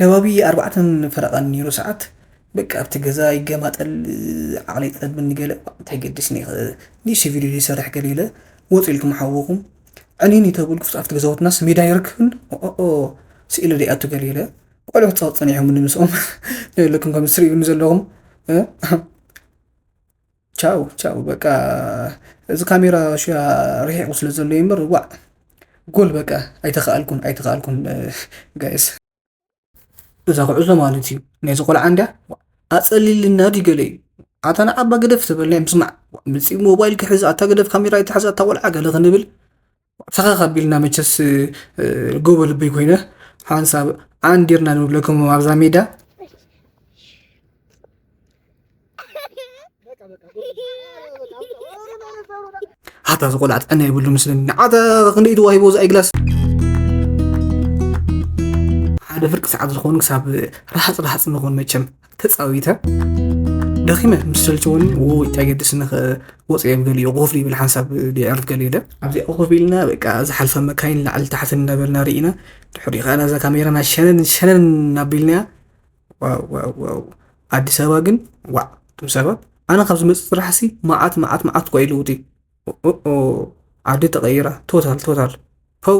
ከባቢ ኣርባዕተን ፈረቓን ነይሩ ሰዓት። በቃ ኣብቲ ገዛ ይገማጠል፣ ዓቕሊ ይጠልብኒ ገለ። እንታይ ገድስኒ? ንእሽተይ ቪድዮ ይሰርሕ ገለ ኢለ፣ ወፂኡ ኢልኩም ሓወኹም ዕኒን ይተብልኩ ኣብቲ ገዛውትናስ ሜዳ ይረክብን። ኦኦ፣ ስኢሉ ደይኣቱ ገለ ኢለ። ቆልዑ ክፃወት ፀኒሖም ንምስኦም። ለኩም ከም ትሪኡኒ ዘለኹም። ቻው ቻው። በቃ እዚ ካሜራ ሽያ ርሒቑ ስለ ዘሎ እምበር ዋዕ፣ ጎል በቃ። ኣይተኸኣልኩን፣ ኣይተኸኣልኩን ጋይስ። እዛ ኩዕዞ ማለት እዩ ናይዚ ቆልዓ እንድያ። ኣፀሊልና ድዩ ገለ እዩ። ኣታ ንዓባ ገደፍ ተበልና ምስማዕ። ምፂ ሞባይል ክሕዝ፣ ኣታ ገደፍ ካሜራ ይትሓዝ፣ ኣታ ቆልዓ ገለ ክንብል። ፈኸኽ ኣቢልና መቸስ ጎበ ልበይ ኮይነ ሓንሳብ ዓንዲርና ንብለኩም ኣብዛ ሜዳ። ኣታ እዚ ቆልዓ ጥዕና የብሉ ምስለኒ። ንዓታ ክንደይ ተዋሂቦ እዚ ኣይግላስ። ሓደ ፍርቂ ሰዓት ዝኾኑ ክሳብ ረሃፅ ረሃፅ ንኾን መቸም ተፃዊተ ደኺመ ምስ ሰልቸወኒ፣ ዎ ይታገድስኒ ወፅእ የብገል እዩ ኮፍ ይብል ሓንሳብ የዕርፍ ገለ ኢለ ኣብዚኣ ኮፍ ኢልና በቃ ዝሓልፋ መካይን ላዕሊ ታሕቲ እናበልና ርኢና። ድሕሪ ከኣ ናዛ ካሜራና ሸነን ሸነን እናቢልናያ። ዋው ዋው ዋው። ኣዲስ ኣበባ ግን ዋዕ፣ እቶም ሰባት ኣነ ካብ ዝመፅእ ጥራሕሲ መዓት መዓት መዓት እኳ እዩ ለውጢ። ኦኦ፣ ዓዲ ተቐይራ ቶታል ቶታል። ፖው።